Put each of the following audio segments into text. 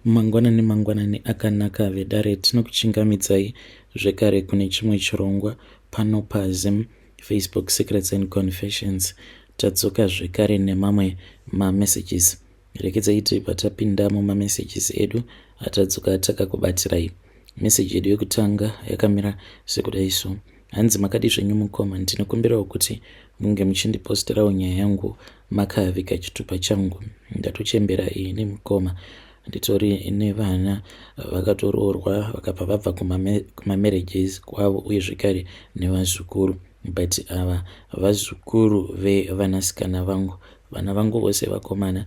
Mangwanani mangwanani akanaka vedare tinokuchingamidzai zvekare kune chimwe chirongwa pano paZim Facebook Secrets and Confessions. Tadzoka zvekare nemamwe mamessages. Rekedzai tibva tapinda mumamessages edu atadzoka takakubatirai. Message yedu yekutanga yakamira sekudai so. Hanzi makadii zvenyu mukoma ndinokumbirawo kuti munge muchindiposterawo nyaya yangu makaviga chitupa changu ndatochembera ini mukoma nditori nevana vakatoroorwa vakabva vabva kumamarriages kwavo uye zvekare nevazukuru but ava vazukuru vevanasikana vangu vana vangu vose vakomana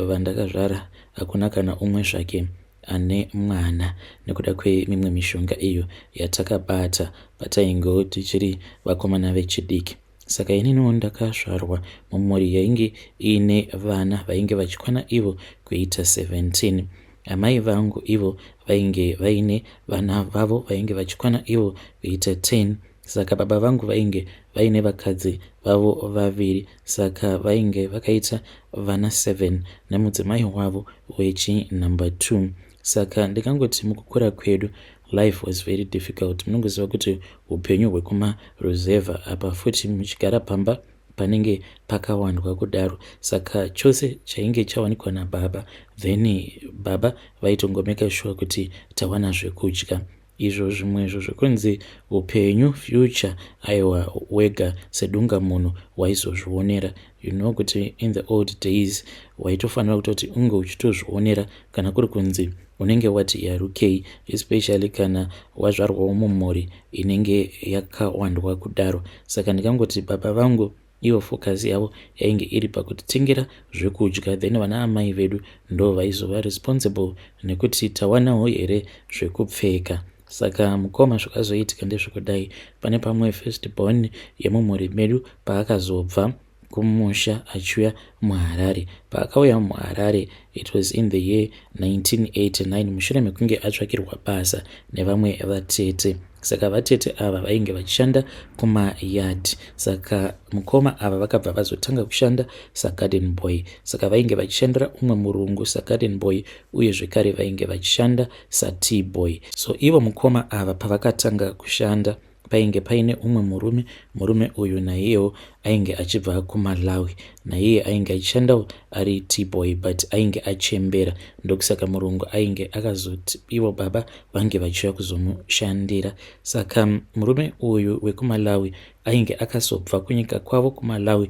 vandakazvara hakuna kana umwe zvake ane mwana nekuda kwemimwe mishonga iyo yatakabata pataingewo tichiri vakomana vechidiki. Saka ininiwo ndakazvarwa mumhuri yainge iine vana vainge vachikwana ivo kuita 17. Amai vangu ivo vainge vaine vana vavo vainge vachikwana ivo kuita 10. Saka baba vangu vainge vaine vakadzi vavo vaviri saka vainge vakaita vana 7 nemudzimai wavo wechi number 2. Saka ndikangoti mukukura kwedu life was very difficult. Munongoziva kuti upenyu hwekumaruzevha apa futi muchigara pamba panenge pakawandwa kudaro saka chose chainge chawanikwa nababa then baba vaitongomeka sure kuti tawana zvekudya Izvo zvimwezvo zvekunzi upenyu future aiwa wega sedunga munhu waizozvionera. You know kuti in the old days waitofanira kutoti unge uchitozvionera kana kuri kunzi unenge wati yarukei especially kana wazvarwawo mumhuri inenge yakawandwa kudaro. Saka ndikangoti baba vangu Ivo focus yavo yainge iri pakutitengera zvekudya then vana amai vedu ndo vaizova responsible nekuti tawanawo here zvekupfeka. Saka mukoma zvakazoitika ndezvekudai pane pamwe first born yemumhuri medu paakazobva kumusha achiuya muHarare. Paakauya muHarare it was in the year 1989 mushure mekunge atsvakirwa basa nevamwe vatete. Saka vatete ava vainge vachishanda kumayard saka mukoma ava vakabva vazotanga kushanda sagarden boy. Saka vainge vachishandira umwe murungu sagarden boy uye zvekare vainge vachishanda satea boy. So ivo mukoma ava pavakatanga kushanda painge paine umwe murume murume uyu naiyewo ainge achibva kumalawi naiye ainge achishandawo ari tboy but ainge achembera ndokusaka murungu ainge akazoti ivo baba vange vachiuya kuzomushandira saka murume uyu wekumalawi ainge akasobva kunyika kwavo kumalawi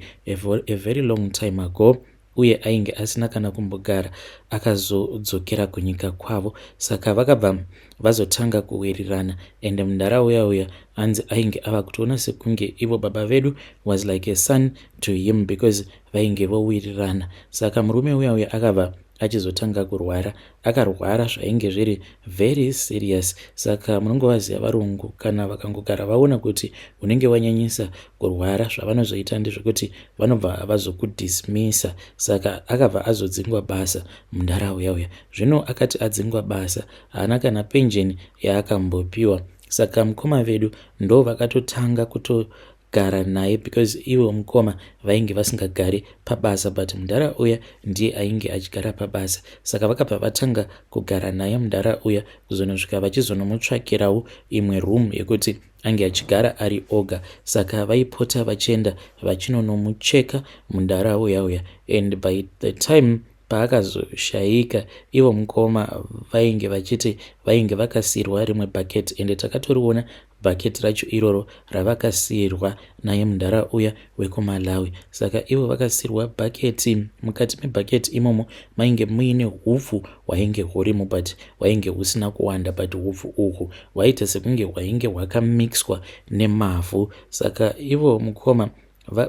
a very long time ago uye ainge asina kana kumbogara akazodzokera kunyika kwavo saka vakabva vazotanga kuwirirana ende mudhara uya uya anzi ainge ava kutoona sekunge ivo baba vedu was like a son to him because vainge vowirirana saka murume uya uya akabva achizotanga kurwara akarwara zvainge zviri very serious saka munongovaziva varungu kana vakangogara vaona kuti unenge wanyanyisa kurwara zvavanozoita ndezvekuti vanobva vazokudismisa saka akabva azodzingwa basa mundara uya uya zvino akati adzingwa basa haana kana penjeni yaakambopiwa saka mukoma vedu ndo vakatotanga kuto gara naye because ivo mukoma vainge vasingagari pabasa but mudhara uya ndiye ainge achigara pabasa saka vakabva vatanga kugara naye mudhara uya kuzonosvika vachizonomutsvakirawo imwe room yekuti ange achigara ari oga saka vaipota vachienda vachinonomucheka mudhara uya uya and by the time Paakazoshaika ivo mukoma vainge vachiti vainge vakasiirwa rimwe bucket ende takatoriona bucket racho iroro ravakasiirwa naye mudhara uya wekuMalawi. Saka ivo vakasiirwa bucket, mukati mebucket imomo mainge muine hupfu hwainge hurimo but hwainge husina kuwanda but hupfu uhwu hwaiita sekunge hwainge hwakamixwa nemavhu. Saka ivo mukoma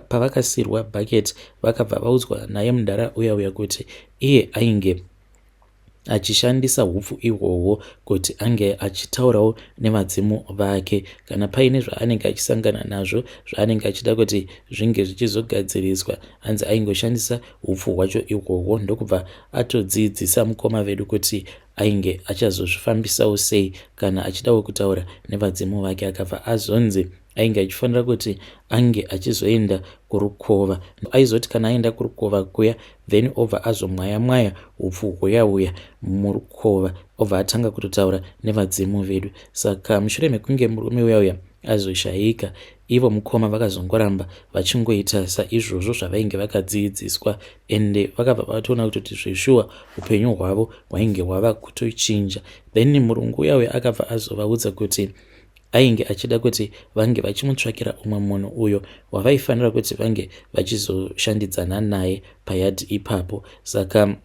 pavakasiirwa bucket vakabva vaudzwa naye mudhara uya uya kuti iye ainge achishandisa hupfu ihwohwo kuti ange achitaurawo nevadzimu vake kana paine zvaanenge achisangana nazvo zvaanenge achida kuti zvinge zvichizogadziriswa hanzi aingoshandisa hupfu hwacho ihwohwo ndokubva atodzidzisa mukoma vedu kuti ainge achazozvifambisawo sei kana achidawo kutaura nevadzimu vake akabva azonzi. Ainge achifanira kuti ange achizoenda kurukova. Aizoti kana aenda kurukova kuya then obva azomwaya mwaya upfu huya huya murukova obva atanga kutotaura nevadzimu vedu. Saka mushure mekunge murume uya uya azoshaika, ivo mukoma vakazongoramba vachingoita saizvozvo zvavainge vakadziidziswa ende vakabva vatoona kutoti zveshuwa upenyu hwavo hwainge hwava kutochinja. Then murungu uya uya akabva azovaudza kuti ainge achida kuti vange vachimutsvakira umwe munhu uyo wavaifanira kuti vange vachizoshandidzana naye payadhi ipapo. Saka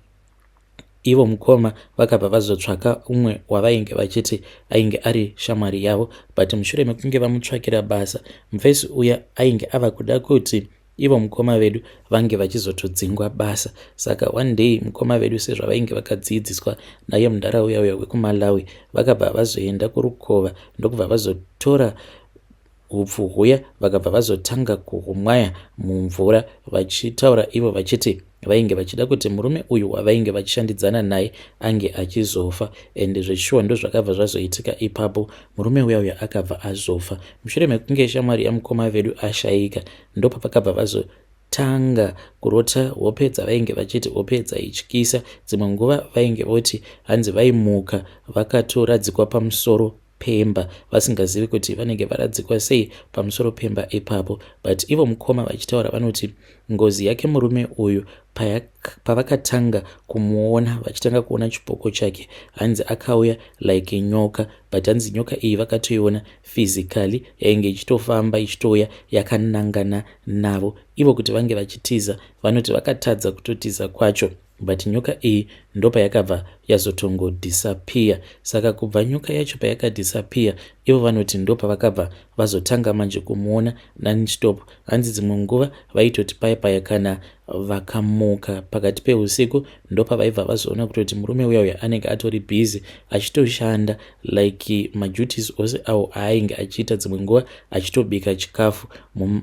ivo mukoma vakabva vazotsvaka umwe wavainge vachiti ainge ari shamwari yavo, but mushure mekunge vamutsvakira basa, mufesi uya ainge ava kuda kuti ivo mukoma vedu vange vachizotodzingwa basa. Saka one day mukoma vedu, sezvavainge vakadziidziswa naye mudhara uya uya wekuMalawi, vakabva vazoenda kurukova ndokubva vazotora hupfu huya, vakabva vazotanga kuhumwaya mumvura vachitaura ivo vachiti vainge vachida kuti murume uyu wavainge vachishandidzana naye ange achizofa. Ende zveshuwa ndozvakabva zvazoitika ipapo, murume uya uya akabva azofa. Mushure mekunge shamwari yamukoma vedu ashaika, ndopavakabva vazotanga kurota hope dzavainge vachiti hope dzaityisa. Dzimwe nguva vainge voti hanzi vaimuka vakatoradzikwa pamusoro pemba, vasingazivi kuti vanenge varadzikwa sei pamusoro pemba ipapo. But ivo mukoma vachitaura vanoti ngozi yake murume uyu, pavakatanga kumuona, vachitanga kuona chipoko chake, hanzi akauya like nyoka, but hanzi nyoka iyi vakatoiona physically, yainge ichitofamba ichitouya yakanangana navo. Ivo kuti vange vachitiza, vanoti vakatadza kutotiza kwacho, but nyoka iyi ndopayakabva yazotongodisappear. Saka kubva nyoka yacho payakadisappear, ivo vanoti ndopavakabva vazotanga manje kumuona nonstop. Hanzi dzimwe nguva vaitoti paya paya kana vakamuka pakati peusiku, ndopavaibva vazoona kutoti murume uya uya anenge atori busy achitoshanda like maduties ose awo aainge achiita, dzimwe nguva achitobika chikafu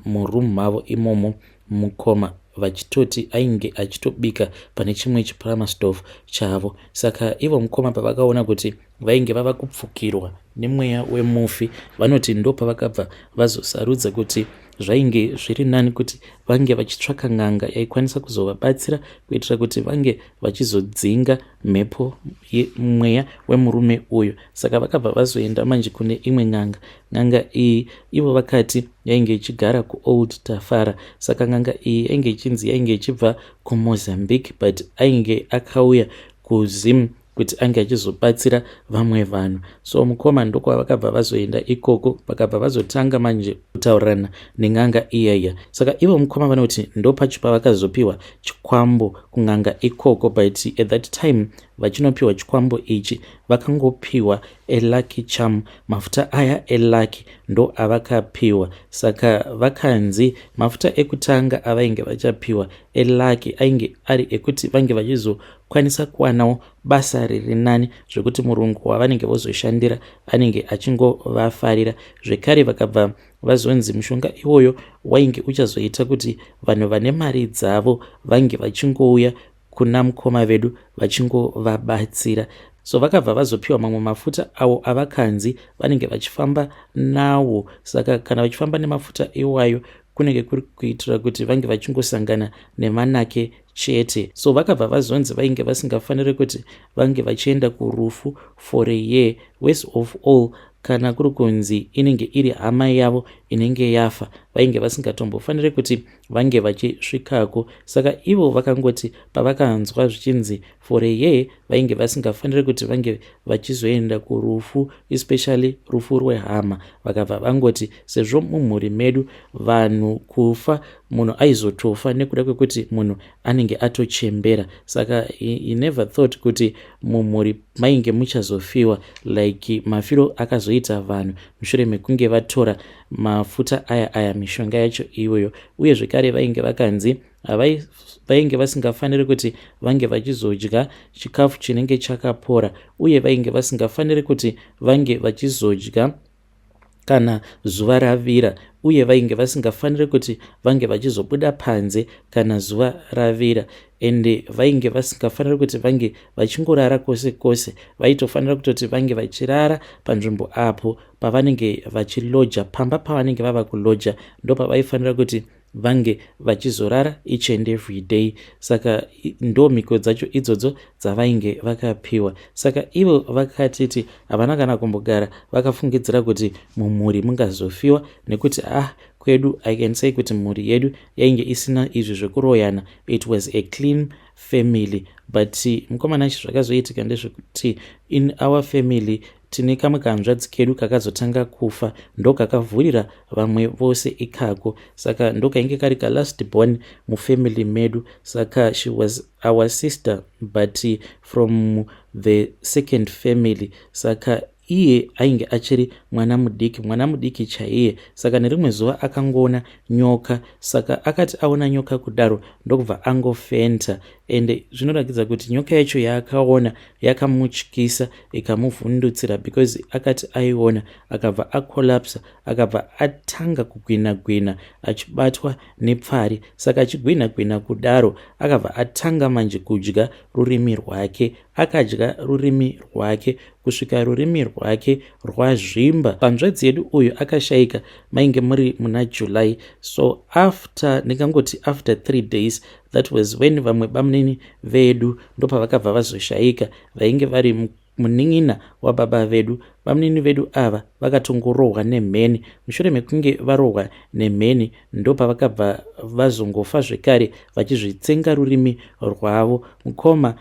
muroom mavo imomo. Mukoma vachitoti ainge achitobika pane chimwe chiprimus stove chavo. Saka ivo mukoma pavakaona kuti vainge vava kupfukirwa nemweya wemufi, vanoti ndopavakabva vazosarudza kuti zvainge zviri nani kuti vange vachitsvaka n'anga yaikwanisa kuzovabatsira kuitira kuti vange vachizodzinga mhepo mweya wemurume uyu. Saka vakabva vazoenda manje kune imwe n'anga. N'anga iyi ivo vakati yainge ichigara kuOld Tafara. Saka n'anga iyi yainge ichinzi yainge ichibva kuMozambique, but ainge akauya kuZim kuti ange achizobatsira vamwe vanhu. So mukoma ndokwavakabva vazoenda ikoko, vakabva vazotanga manje kutaurirana nen'anga iyaiya. Saka ivo mukoma vanoti ndopacho pavakazopiwa chikwambo kun'anga ikoko, but at that time vachinopiwa chikwambo ichi vakangopiwa elucky charm. Mafuta aya elucky ndo avakapiwa. Saka vakanzi mafuta ekutanga avainge vachapiwa elucky ainge ari ekuti vange vachizokwanisa kuwanawo basa riri nani, zvekuti murungu wavanenge vozoshandira anenge achingovafarira. Zvekare vakabva vazonzi mushonga iwoyo wainge uchazoita kuti vanhu vane mari dzavo vange vachingouya kuna mukoma vedu vachingovabatsira. So vakabva vazopiwa mamwe mafuta awo avakanzi vanenge vachifamba nawo. Saka kana vachifamba nemafuta iwayo, kunenge kuri kuitira kuti vange vachingosangana nemanake chete. So vakabva vazonzi vainge vasingafaniri kuti vange vachienda kurufu for a year, worst of all kana kuri kunzi inenge iri hama yavo inenge yafa, vainge vasingatombofaniri kuti vange vachisvikako. Saka ivo vakangoti pavakanzwa zvichinzi for a year vainge vasingafaniri kuti vange vachizoenda kurufu, especially rufu rwehama, vakabva vangoti sezvo mumhuri medu vanhu kufa, munhu aizotofa nekuda kwekuti munhu anenge atochembera, saka he never thought kuti mumhuri mainge muchazofiwa like mafiro akazoita vanhu mushure mekunge vatora mafuta aya aya, mishonga yacho iyoyo. Uye zvekare vainge vakanzi vainge vasingafaniri kuti vange vachizodya chikafu chinenge chakapora, uye vainge vasingafaniri kuti vange vachizodya. Kana zuva ravira uye vainge vasingafanire kuti vange vachizobuda panze kana zuva ravira ende vainge vasingafaniri kuti vange vachingorara kwose kwose vaitofanira kutoti vange vachirara panzvimbo apo pavanenge vachiloja pamba pavanenge vava kuloja ndopavaifanira kuti vange vachizorara each and every day. Saka ndo mhiko dzacho idzodzo dzavainge vakapiwa. Saka ivo vakatiti havana kana kumbogara vakafungidzira kuti mumhuri mungazofiwa nekuti ah kwedu I can say kuti mhuri yedu yainge isina izvi zvekuroyana. It was a clean family. But mukomana ichi zvakazoitika ndezvekuti in our family tine kamwe kahanzvadzi kedu kakazotanga kufa ndokakavhurira vamwe vose ikako. Saka ndokainge kari kalast born mufamily medu. Saka she was our sister but from the second family. Saka iye ainge achiri mwana mudiki, mwana mudiki chaiye. Saka nerimwe zuva akangoona nyoka. Saka akati aona nyoka kudaro ndokubva angofenta. Ende zvinoratidza kuti nyoka yacho yaakaona yakamutyisa ikamuvhundutsira because akati aiona akabva akolapsa akabva atanga kugwina gwina achibatwa nepfari. Saka achigwina gwina kudaro akabva atanga manje kudya rurimi rwake. Akadya rurimi rwake kusvika rurimi rwake rwazvimba. Hanzvadzi yedu uyu akashaika mainge muri muna July. So after ndingangoti after 3 days that was when vamwe bamunini vedu ndopavakabva vazoshaika vainge vari munin'ina wababa vedu. Bamunini vedu ava vakatongorohwa nemheni. Mushure mekunge varohwa nemheni ndopavakabva vazongofa zvekare vachizvitsenga rurimi rwavo. Mukoma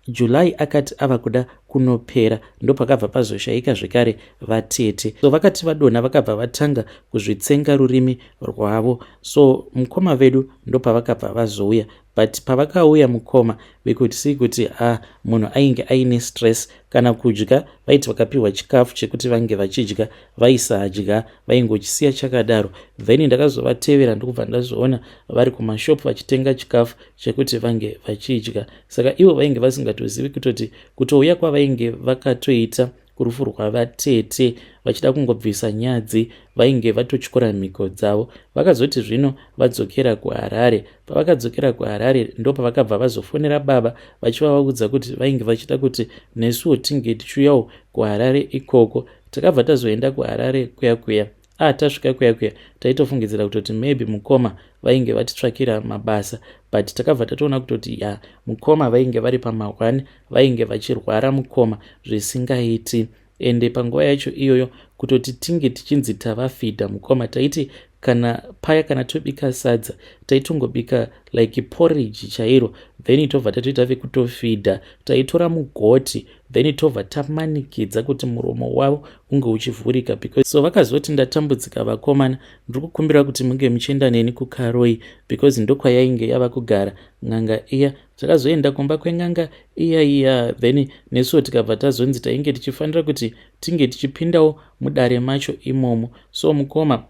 July akati ava kuda kunopera ndopakabva pazoshaika zvekare vatete. So vakati vadonha vakabva vatanga kuzvitsenga rurimi rwavo. So mukoma vedu ndopavakabva vazouya. But pavakauya mukoma we could see kuti ah munhu ainge aine stress. Kana kudya vaiti vakapiwa chikafu chekuti vange vachidya vaisadya vaingochisiya chakadaro. Then ndakazovatevera ndokubva ndazoona vari kumashop vachitenga chikafu chekuti vange vachidya. Saka ivo vainge vasingatozivi kutoti kutouya kwavainge vakatoita kurufu rwavatete vachida kungobvisa nyadzi vainge vatotyora mhiko dzavo. Vakazoti zvino vadzokera kuHarare. Pavakadzokera kuHarare ndopavakabva vazofonera baba vachivavaudza kuti vainge vachida kuti nesuwo tinge tichiuyawo kuHarare ikoko. Takabva tazoenda kuHarare kuya kuya. Ah tasvika kuya kuya taitofungidzira kutoti maybe mukoma vainge vatitsvakira mabasa but takabva tatoona kutoti ya mukoma vainge vari pamahwani vainge vachirwara mukoma zvisingaiti. Ende panguva yacho iyoyo kutoti tinge tichinzi tavafidha mukoma taiti kana paya kana tobika sadza taitongobika like porridge chairo then tobva tatoita vekutofidha. Taitora mugoti then tobva tamanikidza kuti muromo wavo unge uchivhurika because so vakazoti ndatambudzika vakomana ndiri kukumbira kuti munge muchienda neni kuKaroi because ndokwayainge yava kugara n'anga iya. Takazoenda kumba kwen'anga iya iya then nesuwo tikabva tazonzi tainge tichifanira kuti tinge tichipindawo mudare macho imomo. So mukoma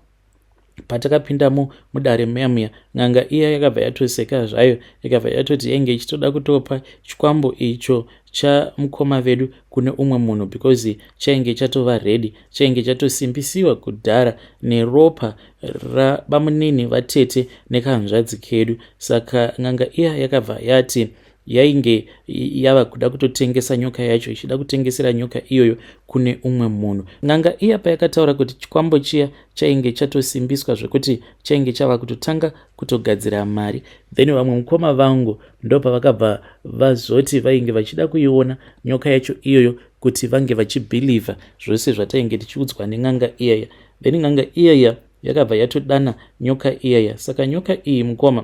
patakapindamo mudare muya muya n'anga iya yakabva yatoseka zvayo ikabva yatoti yainge ichitoda kutopa chikwambo icho chamukoma vedu kune umwe munhu because chainge chatova ready chainge chatosimbisiwa kudhara neropa rabamunini vatete nekahanzvadzi kedu. Saka n'anga iya yakabva yati yainge yava kuda kutotengesa nyoka yacho ichida kutengesera nyoka iyoyo kune umwe munhu. N'anga iya payakataura kuti chikwambo chiya chainge chatosimbiswa zvekuti chainge chava kutotanga kutogadzira mari, then vamwe mukoma vangu ndopavakabva vazoti vainge vachida kuiona nyoka yacho iyoyo kuti vange vachibhilivha zvose zvatainge tichiudzwa nen'anga iyaya. Then n'anga iyaya yakabva yatodana nyoka iyaya. Saka nyoka iyi mukoma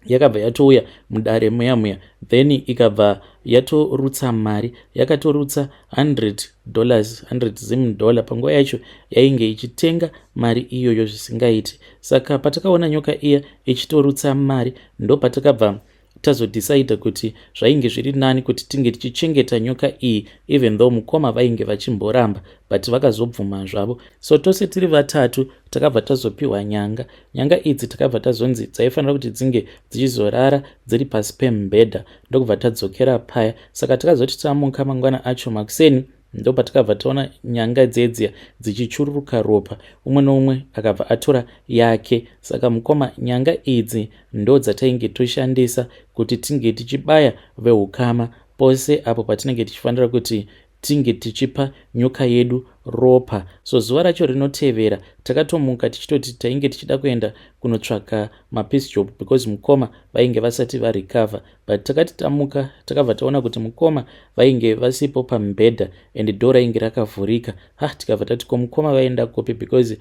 yakabva yatouya mudare muya muya then ikabva yatorutsa mari. Yakatorutsa $100, 100 Zim dollar. Panguva yacho yainge ichitenga mari iyoyo zvisingaiti. Saka patakaona nyoka iya ichitorutsa mari ndopatakabva tazodhisaidha kuti zvainge zviri nani kuti tinge tichichengeta nyoka iyi even though mukoma vainge vachimboramba but vakazobvuma zvavo. So tose tiri vatatu takabva tazopiwa nyanga. Nyanga idzi takabva tazonzi dzaifanira kuti dzinge dzichizorara dziri pasi pemubhedha ndokubva tadzokera paya. Saka takazoti tamuka mangwana acho makuseni. Ndopatakabva taona nyanga dzedziya dzichichururuka ropa, umwe noumwe akabva atora yake. Saka mukoma, nyanga idzi ndo dzatainge toshandisa kuti tinge tichibaya veukama pose apo patinenge tichifanira kuti tinge tichipa nyoka yedu ropa. So zuva racho rinotevera takatomuka tichitoti tainge tichida kuenda kunotsvaka mapiece job because mukoma vainge vasati varecover, but takati tamuka takabva taona kuti mukoma vainge vasipo pamubhedha and door rainge rakavhurika. Ha, tikabva tati, "Ko mukoma vaenda kupi?" Because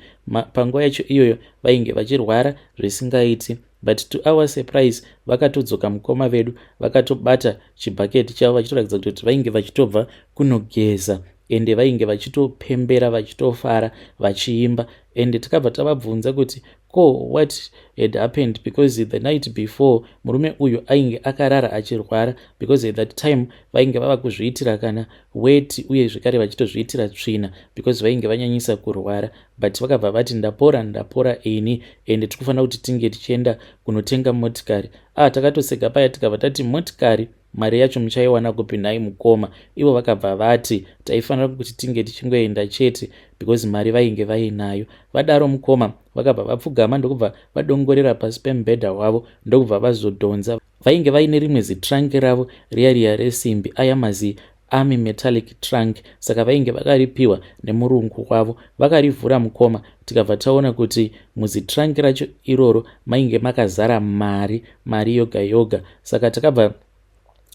panguva yacho iyoyo vainge vachirwara zvisingaiti. But to our surprise, vakatodzoka mukoma vedu vakatobata chibhaketi chavo vachitoratidza kuti vainge vachitobva kunogeza, ende vainge vachitopembera, vachitofara, vachiimba. Ende takabva tavabvunza kuti ko what had happened, because the night before murume uyu ainge akarara achirwara, because at that time vainge vava kuzviitira kana weti uye zvekare vachitozviitira tsvina because vainge vanyanyisa kurwara. But vakabva vati, "Ndapora, ndapora ini, ende tiri kufanira kuti tinge tichienda kunotenga motikari." Ah, takatoseka paya, tikabva tati, "Motikari, mari yacho muchaiwana kupi nhai mukoma?" Ivo vakabva vati taifanira kuti tinge tichingoenda chete because mari vainge vainayo. Vadaro mukoma vakabva vapfugama, ndokubva vadongorera pasi pemubhedha wavo, ndokubva vazodhonza. Vainge vaine rimwe zitrunk ravo riya riya resimbi, aya mazi army metallic trunk. Saka vainge vakaripiwa nemurungu wavo. Vakarivhura mukoma, tikabva taona kuti muzitrunk racho iroro mainge makazara mari, mari yoga yoga. Saka takabva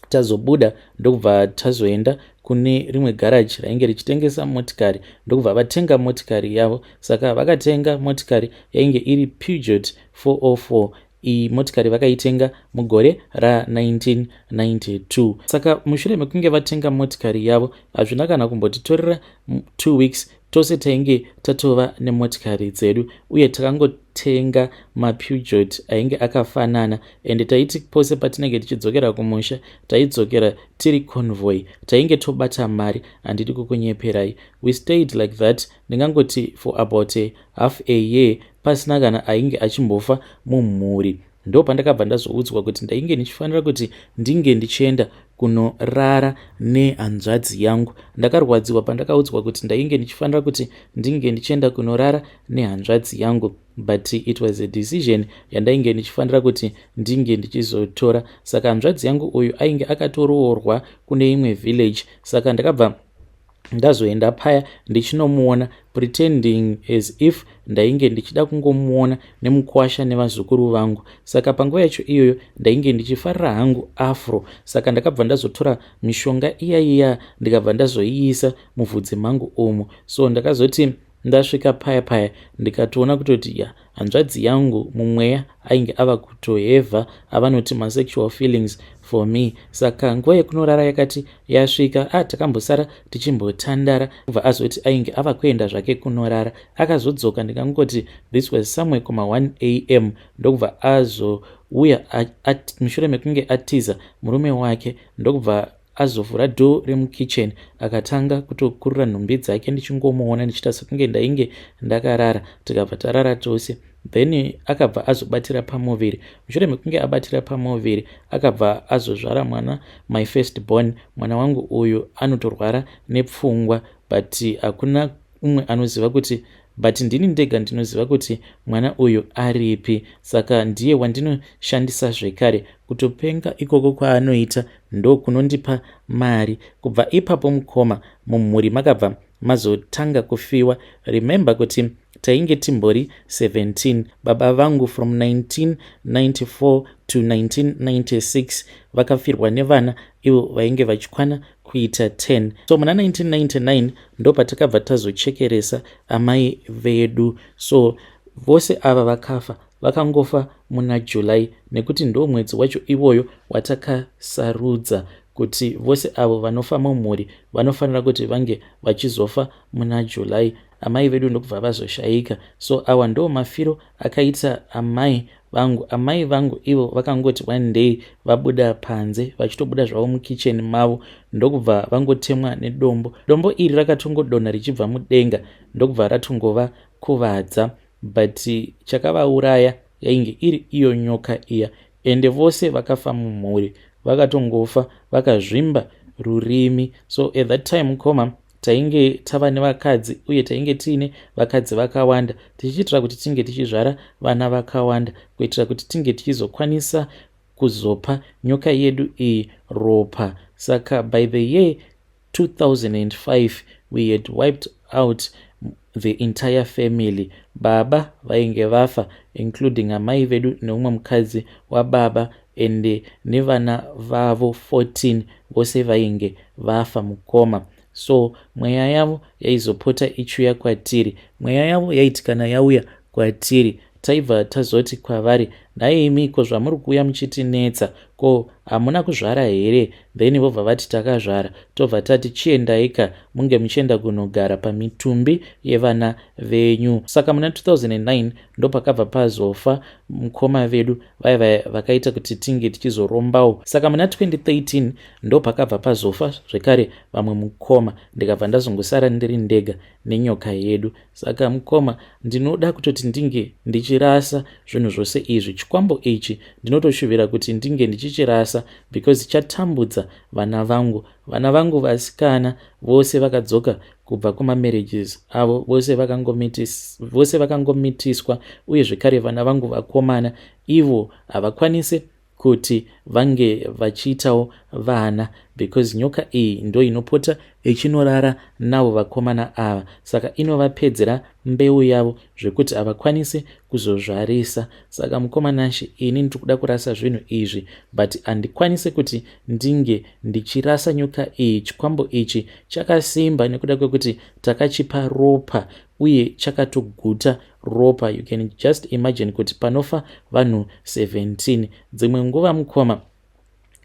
tazobuda, ndokubva tazoenda kune rimwe garaji rainge richitengesa motikari, ndokubva vatenga motikari yavo. Saka vakatenga motikari yainge iri Peugeot 404. Iyi motikari vakaitenga mugore ra1992. Saka mushure mekunge vatenga motikari yavo, hazvina kana kumbotitorera 2 weeks, tose tainge tatova nemotikari dzedu, uye takangotenga maPeugeot ainge akafanana. Ende taiti pose patinenge tichidzokera kumusha, taidzokera tiri convoy, tainge tobata mari. Handidi kukunyeperai, we stayed like that, ndingangoti for about a half a year, pasina kana ainge achimbofa mumhuri. Ndo pandakabva ndazoudzwa kuti ndainge ndichifanira kuti ndinge ndichienda kunorara nehanzvadzi yangu. Ndakarwadziwa pandakaudzwa kuti ndainge ndichifanira kuti ndinge ndichienda kunorara nehanzvadzi yangu, but it was a decision yandainge ndichifanira kuti ndinge ndichizotora. Saka hanzvadzi yangu uyu ainge akatoroorwa kune imwe village. Saka ndakabva ndazoenda paya ndichinomuona, pretending as if ndainge ndichida kungomuona nemukwasha nevazukuru vangu. Saka panguva yacho iyoyo ndainge ndichifarira hangu afro. Saka ndakabva ndazotora mishonga iya iya, ndikabva ndazoiisa muvhudzi mangu umu. So ndakazoti ndasvika paya paya, ndikatoona kutoti ya, hanzvadzi yangu mumweya ainge ava kutohevha avanoti masexual feelings for me. Saka nguva yekunorara yakati yasvika, a takambosara tichimbotandara, kubva azoti ainge ava kuenda zvake kunorara. Akazodzoka, ndikangoti this was somewhere kuma 1 am, ndokubva azouya mushure mekunge atiza murume wake, ndokubva azovhura door remukitchen, akatanga kutokurura nhumbi dzake ndichingomuona, ndichiita sekunge ndainge ndakarara. Tikabva tarara tose. Then akabva azobatira pamuviri. Mushure mekunge abatira pamuviri, akabva azozvara mwana, my first born. Mwana wangu uyu anotorwara nepfungwa, but hakuna umwe anoziva kuti, but ndini ndega ndinoziva kuti mwana uyu aripi. Saka ndiye wandinoshandisa zvekare. Kutopenga ikoko kwaanoita ndo kunondipa mari. Kubva ipapo mukoma, mumhuri makabva mazotanga kufiwa. Remember kuti tainge timbori 17. Baba vangu from 1994 to 1996 vakafirwa nevana ivo vainge vachikwana kuita 10. So muna 1999 ndo patakabva tazochekeresa amai vedu. So vose ava vakafa, vakangofa muna July, nekuti ndo mwedzi wacho iwoyo watakasarudza kuti vose avo vanofa mumhuri vanofanira kuti vange vachizofa muna July. Amai vedu ndokubva vazoshayika. So awa ndo mafiro akaita amai vangu. Amai vangu ivo vakangoti one day vabuda panze, vachitobuda zvavo mukicheni mavo, ndokubva vangotemwa nedombo. Dombo iri rakatongodonha richibva mudenga, ndokubva ratongova kuvadza, but chakavauraya yainge iri iyo nyoka iya. Ende vose vakafa mumhuri vakatongofa vakazvimba rurimi. So at that time mukoma, Tainge tava nevakadzi uye tainge tiine vakadzi vakawanda tichiitira kuti tinge tichizvara vana vakawanda kuitira kuti tinge tichizokwanisa kuzopa nyoka yedu iyi ropa. Saka by the year 2005 we had wiped out the entire family. Baba vainge vafa, including amai vedu neumwe mukadzi wababa, ende nevana vavo 14 vose vainge vafa, mukoma. So mweya yavo yaizopota ichiuya kwatiri. Mweya yavo yaiti kana yauya kwatiri, taibva tazoti kwavari, "Nhai imi, ko zvamuri kuuya muchitinetsa, ko hamuna kuzvara here?" Then vobva vati, "Takazvara." Tobva tati, "Chiendaika munge muchienda kunogara pamitumbi yevana venyu." Saka muna 2009 ndopakabva pazofa mukoma vedu vaiva vakaita kuti tinge tichizorombawo. Saka muna 2013 ndopakabva pazofa zvekare vamwe mukoma, ndikabva ndazongosara ndiri ndega nenyoka yedu. Saka mukoma, ndinoda kutoti ndinge ndichirasa zvinhu zvose izvi. Chikwambo ichi ndinotoshuvira kuti ndinge ndichichirasa because chatambudza vana vangu. Vana vangu vasikana vose vakadzoka kubva kumamarriages avo, vose vakangomitiswa. Uye zvekare vana vangu vakomana ivo havakwanisi kuti vange vachiitawo vana because nyoka iyi ndo inopota ichinorara navo vakomana ava, saka inovapedzera mbeu yavo zvekuti havakwanisi kuzozvarisa. Saka mukoma Nashe, ini ndiri kuda kurasa zvinhu izvi, but handikwanisi kuti ndinge ndichirasa nyoka iyi. Chikwambo ichi chakasimba nekuda kwekuti takachipa ropa uye chakatoguta ropa. You can just imagine kuti panofa vanhu 17. Dzimwe nguva, mukoma,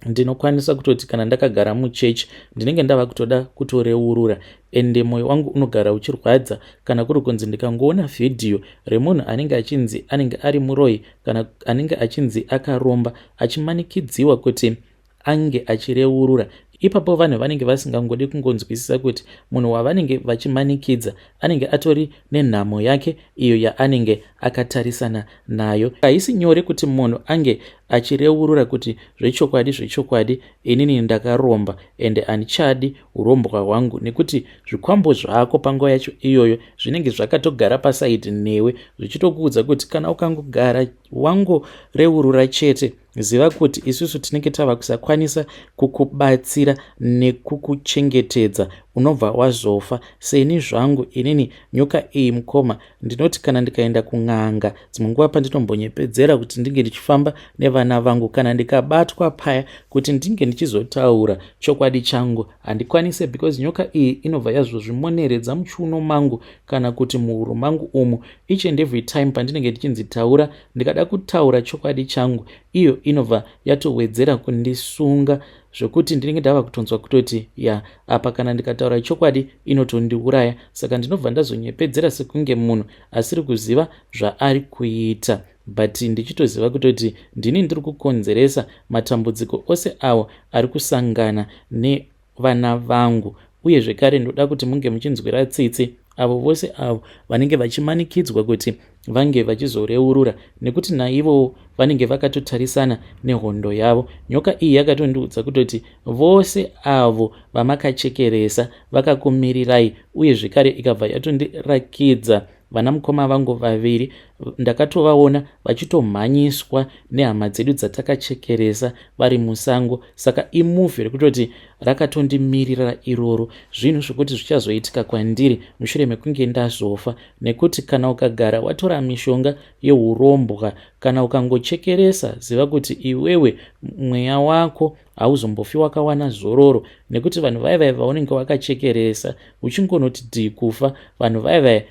ndinokwanisa kutoti kana ndakagara muchechi, ndinenge ndava kutoda kutoreurura, ende mwoyo wangu unogara uchirwadza kana kuri kunzi ndikangoona vhidhiyo remunhu anenge achinzi anenge ari muroyi kana anenge achinzi akaromba, achimanikidziwa kuti ange achireurura. Ipapo vanhu vanenge vasingangodi kungonzwisisa kuti munhu wavanenge vachimanikidza anenge atori nenhamo yake iyo yaanenge akatarisana nayo. Haisi nyore kuti munhu ange achireurura kuti zvechokwadi, zvechokwadi, inini ndakaromba ende handichadi urombwa hwangu, nekuti zvikwambo zvako panguva yacho iyoyo zvinenge zvakatogara pasaidi newe zvichitokuudza kuti kana ukangogara wangoreurura chete, ziva kuti isusu tinenge tava kusakwanisa kukubatsira nekukuchengetedza, unobva wazofa. Seni zvangu inini, nyoka iyi, mukoma, ndinoti kana ndikaenda kun'anga, dzimwe nguva pandinombonyepedzera kuti ndinge ndichifamba nevana vangu, kana ndikabatwa paya kuti ndinge ndichizotaura chokwadi changu, handikwanise because nyoka iyi inobva yazozvimoneredza muchiuno mangu kana kuti muhuro mangu umu. Each and every time pandinenge ndichinzi taura, ndikada kutaura chokwadi changu, iyo inobva yatowedzera kundisunga zvokuti ndinenge ndava kutonzwa kutoti ya, apa kana ndikataura chokwadi inotondiuraya. Saka ndinobva ndazonyepedzera sekunge munhu asiri kuziva zvaari kuita, but ndichitoziva kutoti ndini ndiri kukonzeresa matambudziko ose awo ari kusangana nevana vangu. Uye zvekare ndoda kuti munge muchinzwira tsitsi avo vose avo vanenge vachimanikidzwa kuti vange vachizoreurura, nekuti naivowo vanenge vakatotarisana nehondo yavo. Nyoka iyi yakatondiudza kutoti vose avo vamakachekeresa vakakumirirai. Uye zvekare ikabva yatondirakidza vana mukoma vangu vaviri. Ndakatovaona vachitomhanyiswa nehama dzedu dzatakachekeresa vari musango. Saka imovie rekutoti rakatondimirira iroro, zvinhu zvokuti zvichazoitika kwandiri mushure mekunge ndazofa, nekuti kana ukagara watora mishonga yeurombwa kana ukangochekeresa, ziva kuti iwewe mweya wako hauzombofi wakawana zororo, nekuti vanhu vaya vaya vaunenge wakachekeresa, uchingonoti dhii kufa, vanhu vaya vaya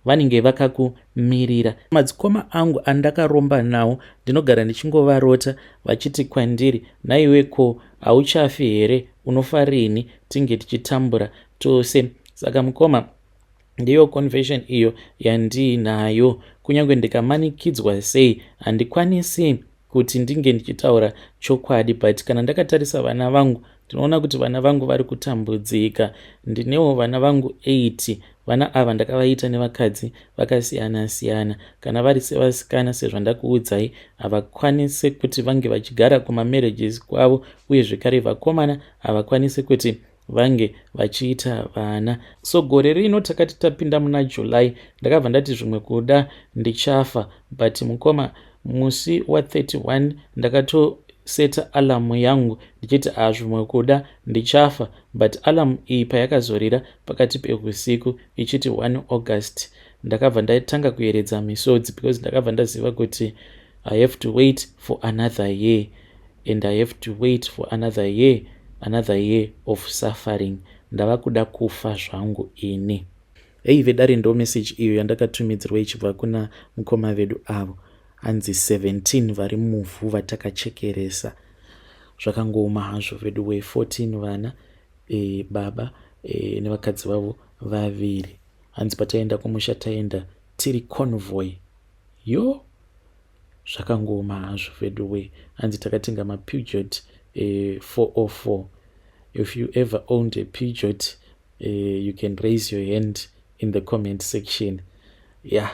vanenge vakakumirira. Madzikoma angu andakaromba nawo, ndinogara ndichingovarota vachiti kwandiri, "Naiwe, ko hauchafi here? Unofa rini tinge tichitambura tose?" Saka mukoma, ndiyo confession iyo yandiinayo. Kunyange ndikamanikidzwa sei, handikwanisi kuti ndinge ndichitaura chokwadi, but kana ndakatarisa vana vangu, ndinoona kuti vana vangu vari kutambudzika. Ndinewo vana vangu 8. Vana ava ndakavaita nevakadzi vakasiyana siyana. Kana vari sevasikana, sezvandakuudzai, havakwanisi kuti vange vachigara kumamarriages kwavo, uye zvekare vakomana havakwanisi kuti Vange vachiita vana. So gore rino takati tapinda muna July, ndakabva ndati zvimwe kuda ndichafa. But mukoma, musi wa31 ndakatoseta alarm yangu ndichiti, "A, zvimwe kuda ndichafa." But alarm iyi payakazorira pakati peusiku ichiti 1 August, ndakabva ndatanga kuyeredza misodzi because ndakabva ndaziva kuti I have to wait for another year and I have to wait for another year, another year of suffering. Ndava kuda kufa zvangu ini. Hei vedare, ndo message iyo yandakatumidzirwa ichibva kuna mukoma vedu avo. Hanzi 17 vari muvhu vatakachekeresa. Zvakangooma hazvo vedu we14 vana, baba nevakadzi vavo vaviri. Hanzi pataenda kumusha taenda tiri convoy. Yo, zvakangooma hazvo vedu we. Hanzi takatenga maPeugeot 404. If you ever owned a Peugeot, you can raise your hand in the comment section. Ya, yeah,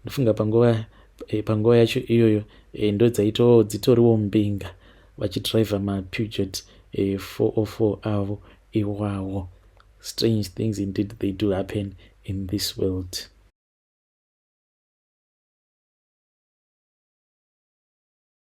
ndofunga panguva yacho iyoyo ndo dzaito dzitoriwo mbinga vachidriver maPeugeot 404 avo iwawo. Strange things indeed, they do happen in this world.